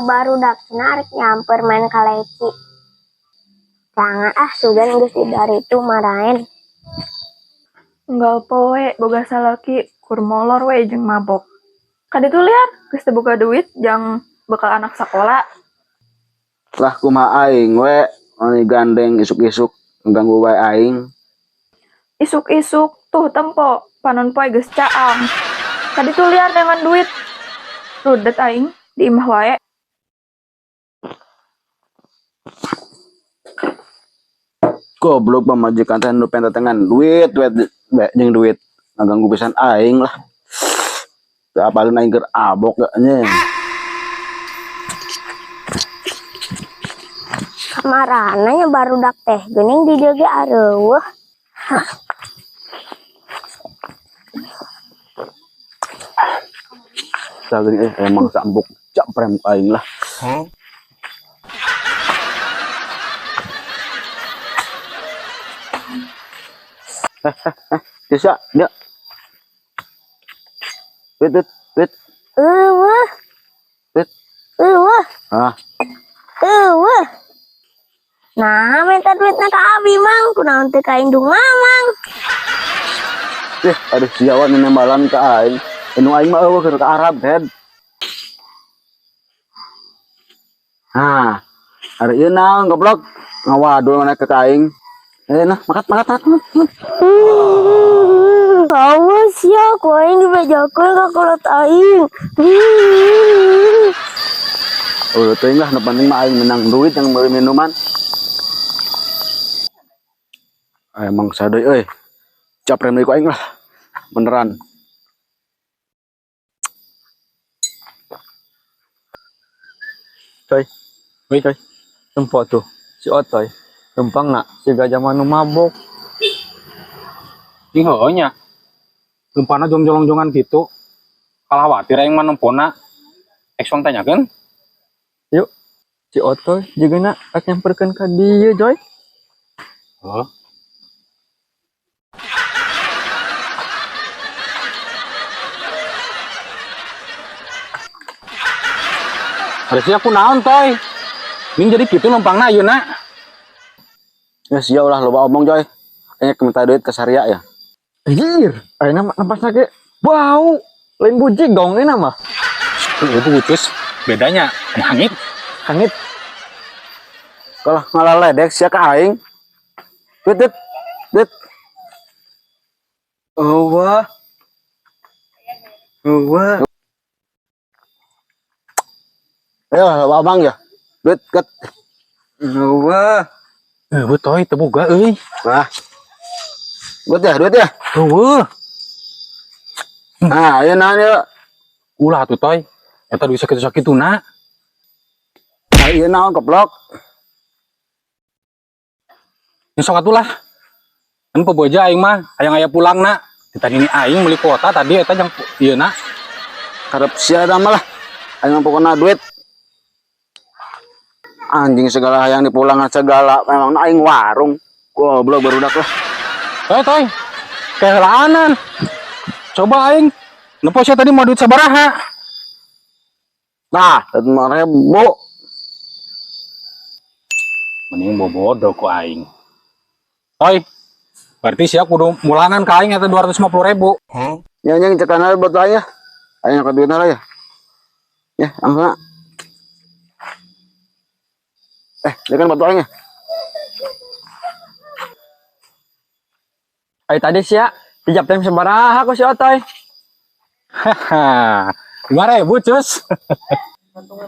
Barudak cenah arek nyamper main kaleci. Jangan ah sugan geus di dari itu maraen. Unggal poe boga salaki kur molor we jeung mabok. Kaditu liar geus teu boga duit jang bekal anak sakola. Lah kumaha aing we mani gandeng isuk-isuk ngeganggu wae aing. Isuk-isuk tuh tempo panon poe geus caang. Kaditu liar dengan duit. Rudet aing di imah wae. Goblok pamajikan teh nu pentetengan duit duit jeung duit ngaganggu pisan aing lah. Teu apaleun aing keur abok ge nya. Kamarana nya barudak teh geuning di dieu ge areueuh. Tah geuning emang sampuk caprem aing lah. Huh? Bisa, dia. Wit, wit, wit. Eueuh. Wit. Eueuh. Ah. Eueuh. Nah, minta duitna ka abi mang, kunaon teu ka indung mamang. Aduh siawan nembalan ka aing. Indung aing mah eueuh keur ka Arab, head. Nah, ari ieu naon goblok? Ngawadul mana ke ka aing. Nah, makat, makat, makat, makat. Awas ya, ku aing dibejakeun ka kolot aing. Oh, teuing lah, nu penting mah aing menang duit yang beli minuman. Emang sadeuy euy. Caprem deui ku aing lah. Beneran. Coy. Woi, coy. Tempo tuh si Otoy. Lempang nak si gajah manu mabok. Ih, heueuh nya. Lempana jongjolong-jongan gitu. Kalah khawatir aing mah nempona. Ek tanyakeun. Yuk. Si Otoy juga nak rek nyamperkeun ka dieu, Joy. Heuh. Ada sih aku naon, Toy. Ini jadi gitu lempangna ayeuna. Ya sia ulah loba omong, Joy. Aing minta duit ke Saria ya. Anjir, ayeuna mah napasna ge bau. Lain buji gong ini mah. Heeh, bu cus. Bedanya hangit. Hangit. Kalau ngalaledek sia ka aing. Duit, duit, duit. Eueuh. Eueuh. Ayo, loba omong ya. Duit ket. Eueuh. Eueuh, Toy, teu boga euy. Nah. Duit ya, duit ya. Eueuh. Nah, ayo naon yeuh. Ulah atuh, Toy. Eta duit sakitu-sakituna. Nah, ieu naon goblok? Ini sok atuh lah. Kan peboja aing mah hayang aya pulangna. Ditani aing meuli kuota tadi eta jang ieu na. Karep sia da mah lah. Aing mah pokona duit. Anjing segala hayang dipulangan segala, memang aing warung. Goblok barudak lah. Toy, toy. Kehelaanan. Coba aing nempo sia tadi mau duit sabaraha? Nah, 5.000. Mending bobodo ku aing. Toy, berarti sia kudu mulangan ka aing eta 250.000. Huh? Ya anjing cekan aja buat aing ya. Aing angkat duitna lah ya. Ya, langsung. Dia kan batu aing ya. Ayo tadi sia, dijap time sabaraha ku si Otoy. Haha, 5.000, cus.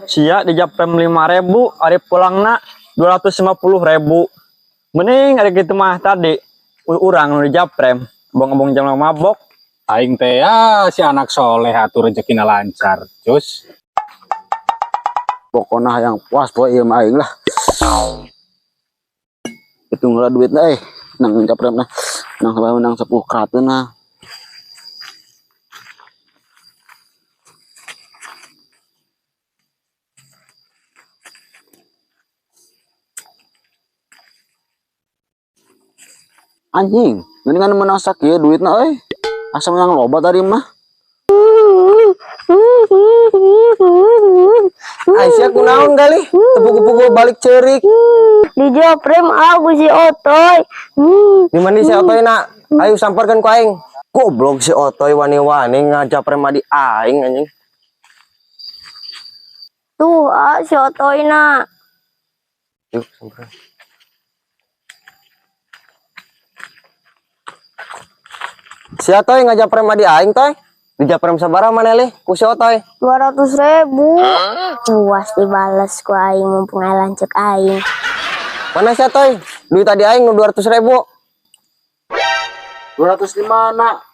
Sia dijap time 5.000, ari pulangna 250.000. Mending ari kitu mah tadi urang nu dijaprem, bong-bong jam mabok. Aing teh ya si anak soleh atuh rezekina lancar, cus. Pokona hayang puas poe ieu mah aing lah. Hitung heula duitna nang japremna. Nang sampai menang 10 krateun nah. Anjing, mendingan menang sakieu duitna euy. Asa menang loba tadi mah. Aisyah kunaon gali? Tepuk-tepuk balik cerik. Dijaprim aku si Otoy. Di mana si Otoy nak? Ayo samparkan ku aing. Goblok si Otoy wani-wani ngajapren adi aing anjing. Tuh, ah, si Otoy na. Yuk, samperin. Si Otoy ngajapren adi aing toy. Dijaprem sabaraha maneh li ku si Otoy? 200 ribu. Puas dibales ku aing mumpung aya lanceuk aing. Mana si Otoy? Duit tadi aing nu 200 ribu. 205 nak.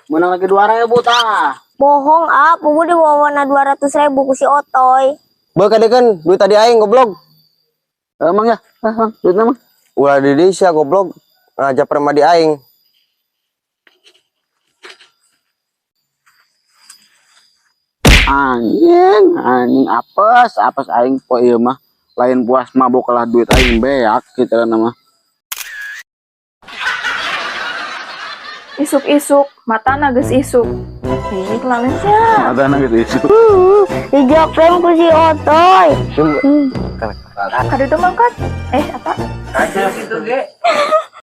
Menang lagi 2000 tah. Bohong ah, pugu diwawana 200 ribu ku si Otoy. Beuh kadekeun duit tadi aing goblok. Emang ya? Ah, Mang, duitna mang. Ulah di dieu sia goblok ngajapren adi aing. Anjing, anjing apes, apes aing poe ieu mah. Lain puas mabok lah duit aing beak gitu kan mah. Isuk-isuk, matana geus isuk. Ih, kelamin sia. Ada gitu isu. Dijaprim ku si Otoy. Kaditu mangkat. Eh, apa? Gitu ge.